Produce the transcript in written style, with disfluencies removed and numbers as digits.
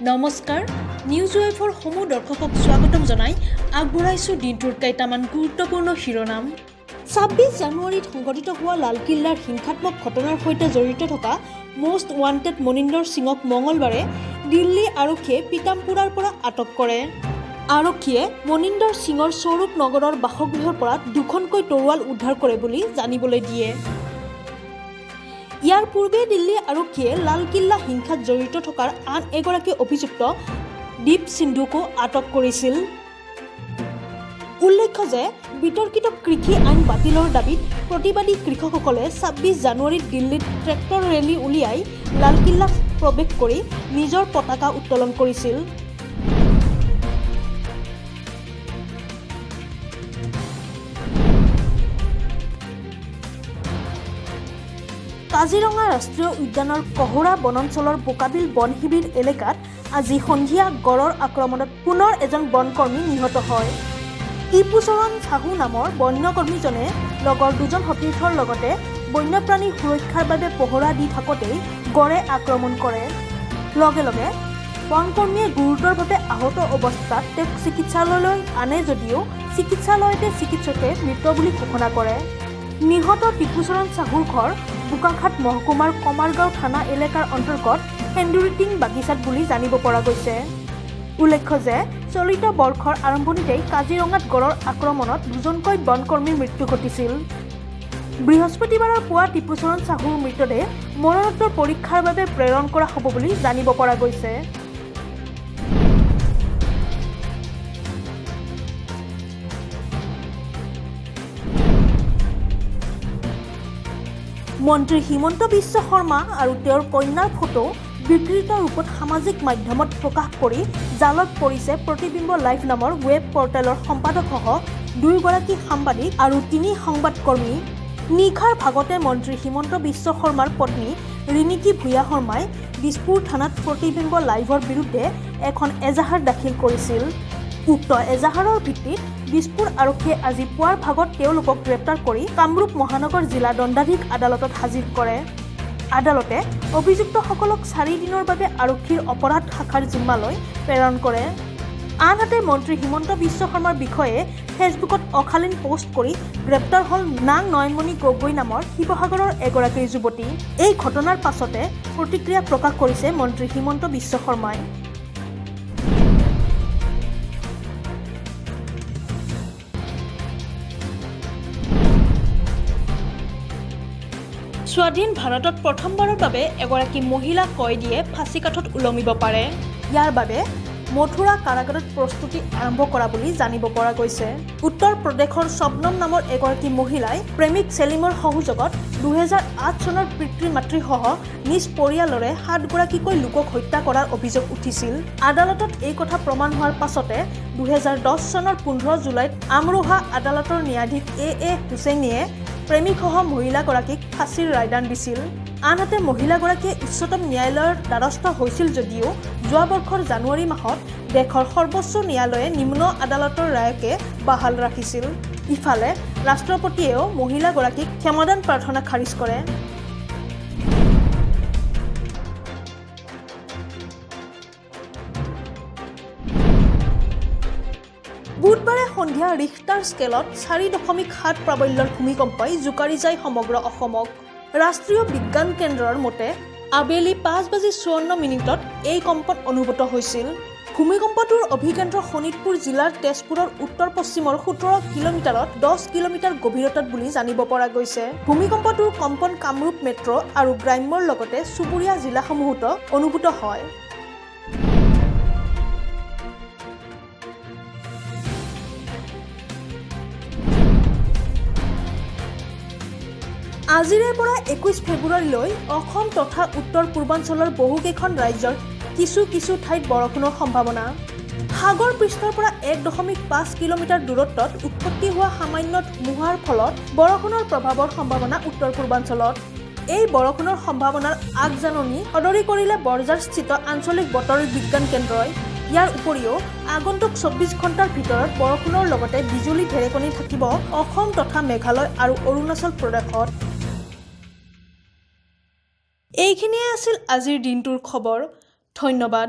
নমস্কাৰ, নিউজ ৱেভৰ সমূহ দৰ্শকক স্বাগতম জনাই আগবঢ়াইছোঁ দিনটোৰ কেইটামান গুৰুত্বপূৰ্ণ শিৰোনাম। 26 জানুৱাৰীত সংঘটিত হোৱা লালকিল্লাৰ হিংসাত্মক ঘটনাৰ সৈতে জড়িত থকা মষ্ট ৱান্টেড মনিন্দৰ সিঙক মঙলবাৰে দিল্লী আৰক্ষীয়ে পিতামপুৰাৰ পৰা আটক কৰে। আৰক্ষীয়ে মনিন্দৰ সিঙৰ স্বৰূপ নগৰৰ বাসগৃহৰ পৰা দুখনকৈ তৰোৱাল উদ্ধাৰ কৰে বুলি জানিবলৈ দিয়ে। ইয়াৰ পূৰ্বে দিল্লী আৰক্ষীয়ে লালকিল্লা হিংসাত জড়িত থকাৰ আন এগৰাকী অভিযুক্ত দীপ সিন্ধুকো আটক কৰিছিল। উল্লেখ্য যে বিতৰ্কিত কৃষি আইন বাতিলৰ দাবীত প্ৰতিবাদী কৃষকসকলে 26 জানুৱাৰীত দিল্লীত ট্ৰেক্টৰ ৰেলী উলিয়াই লালকিল্লাত প্ৰৱেশ কৰি নিজৰ পতাকা উত্তোলন কৰিছিল। কাজিৰঙা ৰাষ্ট্ৰীয় উদ্যানৰ কহৰা বনাঞ্চলৰ বোকাবিল বন শিবিৰ এলেকাত আজি সন্ধিয়া গঁড়ৰ আক্ৰমণত পুনৰ এজন বনকৰ্মী নিহত হয়। টিপুচৰণ চাহু নামৰ বন্যকৰ্মীজনে লগৰ দুজন সতীৰ্থৰ লগতে বন্যপ্ৰাণী সুৰক্ষাৰ বাবে পহৰা দি থাকোঁতেই গঁড়ে আক্ৰমণ কৰে। লগে লগে বনকৰ্মীয়ে গুৰুতৰভাৱে আহত অৱস্থাত তেওঁক চিকিৎসালয়লৈ আনে যদিও চিকিৎসালয়তে চিকিৎসকে মৃত বুলি ঘোষণা কৰে। নিহত টিপুচৰণ চাহুৰ ঘৰ বোকাখাত মহকুমাৰ কমাৰগাঁও থানা এলেকাৰ অন্তৰ্গত সেন্দুৰীটিং বাগিচাত বুলি জানিব পৰা গৈছে। উল্লেখ্য যে চলিত বৰ্ষৰ আৰম্ভণিতেই কাজিৰঙাত গঁড়ৰ আক্ৰমণত দুজনকৈ বনকৰ্মীৰ মৃত্যু ঘটিছিল। বৃহস্পতিবাৰৰ পুৱা টিপুচৰণ চাহুৰ মৃতদেহ মৰণোত্তৰ পৰীক্ষাৰ বাবে প্ৰেৰণ কৰা হ'ব বুলি জানিব পৰা গৈছে। মন্ত্ৰী হিমন্ত বিশ্ব শৰ্মা আৰু তেওঁৰ কন্যাৰ ফটো বিকৃত ৰূপত সামাজিক মাধ্যমত প্ৰকাশ কৰি জালত পৰিছে প্ৰতিবিম্ব লাইভ নামৰ ৱেব পৰ্টেলৰ সম্পাদকসহ দুয়োগৰাকী সাংবাদিক আৰু তিনি সংবাদকৰ্মী। নিশাৰ ভাগতে মন্ত্ৰী হিমন্ত বিশ্ব শৰ্মাৰ পত্নী ৰিণিকী ভূঞা শৰ্মাই দিছপুৰ থানাত প্ৰতিবিম্ব লাইভৰ বিৰুদ্ধে এখন এজাহাৰ দাখিল কৰিছিল। উক্ত এজাহাৰৰ ভিত্তিত দিছপুৰ আৰক্ষীয়ে আজি পুৱাৰ ভাগত তেওঁলোকক গ্ৰেপ্তাৰ কৰি কামৰূপ মহানগৰ জিলা দণ্ডাধীশ আদালতত হাজিৰ কৰে। আদালতে অভিযুক্তসকলক 4 দিনৰ বাবে আৰক্ষীৰ অপৰাধ শাখাৰ জিম্মালৈ প্ৰেৰণ কৰে। আনহাতে, মন্ত্ৰী হিমন্ত বিশ্ব শৰ্মাৰ বিষয়ে ফেচবুকত অশালীন পোষ্ট কৰি গ্ৰেপ্তাৰ হ'ল নাং নয়নমণি গগৈ নামৰ শিৱসাগৰৰ এগৰাকী যুৱতী। এই ঘটনাৰ পাছতে প্ৰতিক্ৰিয়া প্ৰকাশ কৰিছে মন্ত্ৰী হিমন্ত বিশ্ব শৰ্মাই। স্বাধীন ভাৰতত প্ৰথমবাৰৰ বাবে এগৰাকী মহিলা কয়দীয়ে ফাঁচী কাঠত ওলমিব পাৰে। ইয়াৰ বাবে মথুৰা কাৰাগাৰত প্ৰস্তুতি আৰম্ভ কৰা বুলি জানিব পৰা গৈছে। উত্তৰ প্ৰদেশৰ শবনম নামৰ এগৰাকী মহিলাই প্ৰেমিক চেলিমৰ সহযোগত 2008 চনৰ পিতৃ মাতৃসহ নিজ পৰিয়ালৰে সাতগৰাকীকৈ লোকক হত্যা কৰাৰ অভিযোগ উঠিছিল। আদালতত এই কথা প্ৰমাণ হোৱাৰ পাছতে 2010 চনৰ 15 জুলাইত আমৰোহা আদালতৰ ন্যায়াধীশ এ এ হুছেইনীয়ে প্ৰেমিকসহ মহিলাগৰাকীক ফাঁচীৰ ৰায়দান দিছিল। আনহাতে, মহিলাগৰাকীয়ে উচ্চতম ন্যায়ালয়ৰ দ্বাৰস্থ হৈছিল যদিও যোৱা বৰ্ষৰ জানুৱাৰী মাহত দেশৰ সৰ্বোচ্চ ন্যায়ালয়ে নিম্ন আদালতৰ ৰায়কে বাহাল ৰাখিছিল। ইফালে, ৰাষ্ট্ৰপতিয়েও মহিলাগৰাকীক ক্ষমাদান প্ৰাৰ্থনা খাৰিজ কৰে। বুধবাৰে সন্ধিয়া ৰিখটাৰ স্কেলত 4.7 প্ৰাবল্যৰ ভূমিকম্পই জোকাৰি যায় সমগ্ৰ অসমক। ৰাষ্ট্ৰীয় বিজ্ঞান কেন্দ্ৰৰ মতে আবেলি 5 বাজি 54 মিনিটত এই কম্পন অনুভূত হৈছিল। ভূমিকম্পটোৰ অভিকেন্দ্ৰ শোণিতপুৰ জিলাৰ তেজপুৰৰ উত্তৰ পশ্চিমৰ 17 কিলোমিটাৰত 10 কিলোমিটাৰ গভীৰতাত বুলি জানিব পৰা গৈছে। ভূমিকম্পটোৰ কম্পন কামৰূপ মেট্ৰ' আৰু গ্ৰাম্যৰ লগতে চুবুৰীয়া জিলাসমূহতো অনুভূত হয়। আজিৰে পৰা 21 ফেব্ৰুৱাৰীলৈ অসম তথা উত্তৰ পূৰ্বাঞ্চলৰ বহুকেইখন ৰাজ্যৰ কিছু কিছু ঠাইত বৰষুণৰ সম্ভাৱনা। সাগৰ পৃষ্ঠৰ পৰা 1.5 কিলোমিটাৰ দূৰত্বত উৎপত্তি হোৱা সামান্য ধুমুহাৰ ফলত বৰষুণৰ প্ৰভাৱৰ সম্ভাৱনা উত্তৰ পূৰ্বাঞ্চলত। এই বৰষুণৰ সম্ভাৱনাৰ আগজাননী সদৰি কৰিলে বৰঝাৰস্থিত আঞ্চলিক বতৰ বিজ্ঞান কেন্দ্ৰই। ইয়াৰ উপৰিও আগন্তুক 24 ঘণ্টাৰ ভিতৰত বৰষুণৰ লগতে বিজুলী ঢেৰেকনি থাকিব অসম তথা মেঘালয় আৰু অৰুণাচল প্ৰদেশত। এইখিনিয়ে আছিল আজিৰ দিনটোৰ খবৰ। ধন্যবাদ।